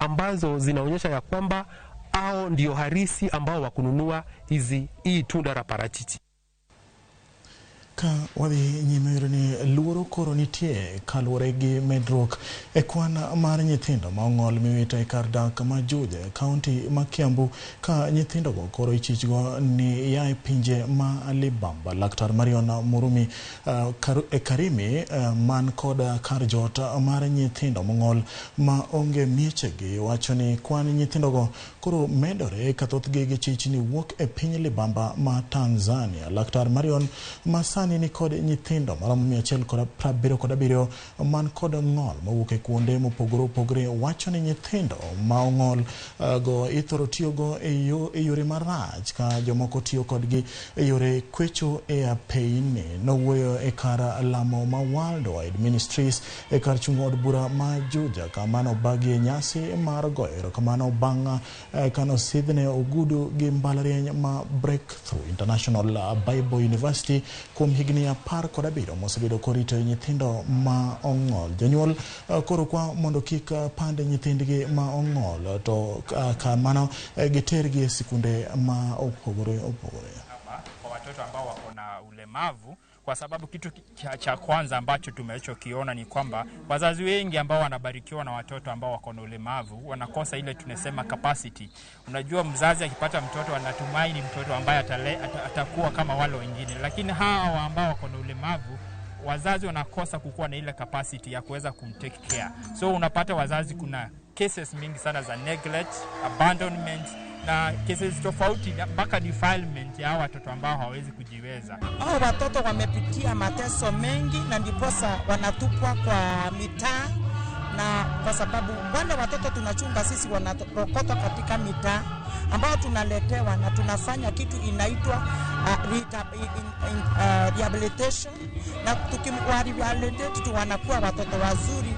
ambazo zinaonyesha ya kwamba hao ndio harisi ambao wa kununua hii tunda la parachichi. Ka wadhi nyime yudo ni luoro koro nitie kaluwore gi medruok e kwan mar nyithindo ma ong'ol miwito e kar dak ma Juja e kaunti ma Kiambu ka nyithindogo koro ichichgo ni ya e pinje ma libamba. Laktar Marion Murumi Karimi man kod kar jot mar nyithindo mong'ol ma onge miechegi wacho ni kwan nyithindogo koro medore ka thothgi gichich ni wuok e piny libamba ma Tanzania. Laktar Marion ma sani ni kod nyithindo maromo 177 man kod ng'ol mowuok e kuonde mopogore opogore wacho ni nyithindo ma ong'ol go ithoro tiyogo e yore marach ka jomoko tiyo kodgi e yore kwecho e apeyni. Nowuoyo e kar lamo ma Worldwide Ministries e kar chungo od bura ma Juja kama nobagie nyasi mar goyo erokamano bang' kanosidhne ogudu gi mbalariany ma Breakthrough International Bible University kuom higni 17 mosebedo korito nyithindo ma ong'ol. Jonyuol koro kwa mondo kik pand nyithindgi ma ong'ol to kamano gitergi e sikunde ma opogore opogore. Kwa watoto ambao wako na ulemavu, kwa sababu kitu cha kwanza ambacho tumechokiona ni kwamba wazazi wengi ambao wanabarikiwa na watoto ambao wako na ulemavu wanakosa ile tunasema capacity. Unajua, mzazi akipata mtoto anatumaini mtoto ambaye atakuwa kama wale wengine, lakini hawa ambao wako na ulemavu wazazi wanakosa kukuwa na ile capacity ya kuweza kumtake care. So unapata wazazi, kuna cases mingi sana za neglect, abandonment na cases tofauti mpaka defilement ya watoto ambao hawawezi kujiweza. Hao watoto wamepitia mateso mengi na ndiposa wanatupwa kwa mitaa, na kwa sababu wale watoto tunachunga sisi wanarokotwa katika mitaa ambao tunaletewa na tunafanya kitu inaitwa rehabilitation, na tukiwa-rehabilitate tu wanakuwa watoto wazuri.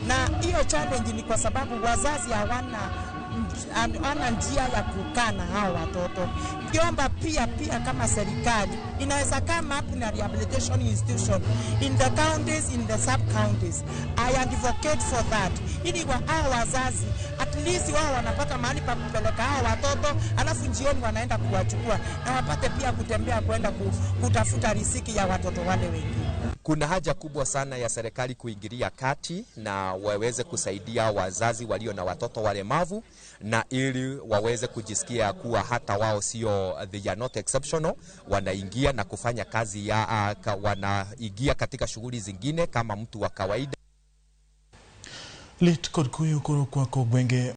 Na hiyo challenge ni kwa sababu wazazi hawana njia ya kukaa na hao watoto. Kiomba pia kama serikali inaweza kama up na rehabilitation institution in the counties, in the sub counties. I advocate for that, ili hao wazazi at least wao wanapata mahali pa kupeleka hao watoto, alafu jioni wanaenda kuwachukua na wapate pia kutembea kwenda kutafuta riziki ya watoto wale wengine. Kuna haja kubwa sana ya serikali kuingilia kati na waweze kusaidia wazazi walio na watoto walemavu, na ili waweze kujisikia kuwa hata wao sio, they are not exceptional, wanaingia na kufanya kazi ya, wanaingia katika shughuli zingine kama mtu wa kawaida. Lit kod kuyo koro kwako gwenge.